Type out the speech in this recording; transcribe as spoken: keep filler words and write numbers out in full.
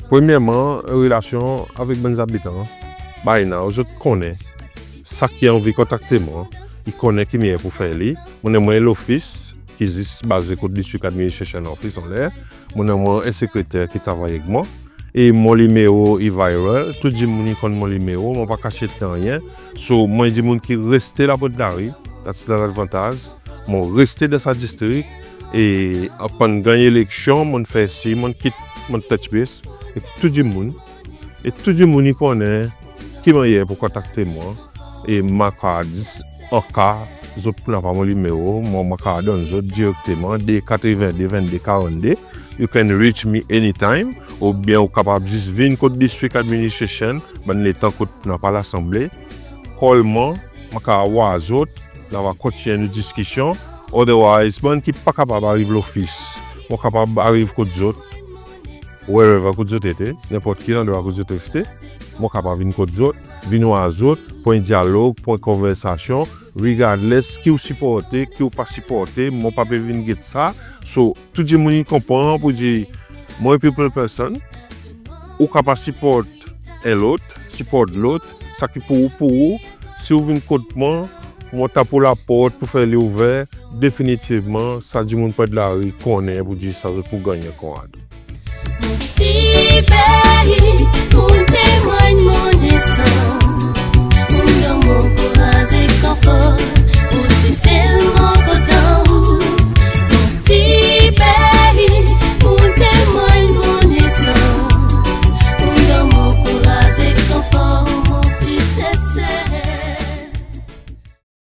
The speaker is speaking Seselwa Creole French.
Premyerman, relasyon avek bann zabitan. By now zot konnen. Sa ki anvi kontakte mwan, i konnen ki mannyer pour fer li. Mon annan mwan en lofis ki zis baze kot District Administration Office anler. Mon annan mwan en sekreter ki travay ek mwan. E mon limero i viral, tou dimoun i konn mon limero, mon pa kasyet nanryen. So, mon dimoun ki reste Lapointe Larue, that's the advantage. Mon reste dan sa distrik, e apan ganny eleksyon, mon fer sir mon kit mon touch base ek tou dimoun. E tou dimoun i konnen ki mannyer pour kontakte mwan. E mon kapab zis, an ka zot napa mon limero, mon, mon kapab donn zot direkteman, de katreven de, venn de, karann de. You can reach me anytime. Oubyen ou kapab zis vin kot District Administration, bann letan kot napa Lasanble. Call mwan, mon kapab war zot, nou ava kontinyen nou diskisyon. Otherwise, bann ki pa kapab ariv lofis, mon kapab ariv kot zot, wherever kot zot ete, nenport ki landrwa kot zot reste, mon kapab vin kot zot, vin war zot, pour en dyalog, pour en konversasyon, regardless ki ou siporte, ki ou pa siporte, mon pa pe vin get sa. So, tou dimoun i konpran pour dir, mon en people person, ou kapab siport en lot, siport lot, sa ki pour ou, pour ou. Si ou vin kot mwan, mon tap ou laport pour fer li ouver, definitivman, sa dimoun Pointe Larue konnen pour dir sa zot pou ganny ankor. Mon pti pei, mon temwann mon nesans.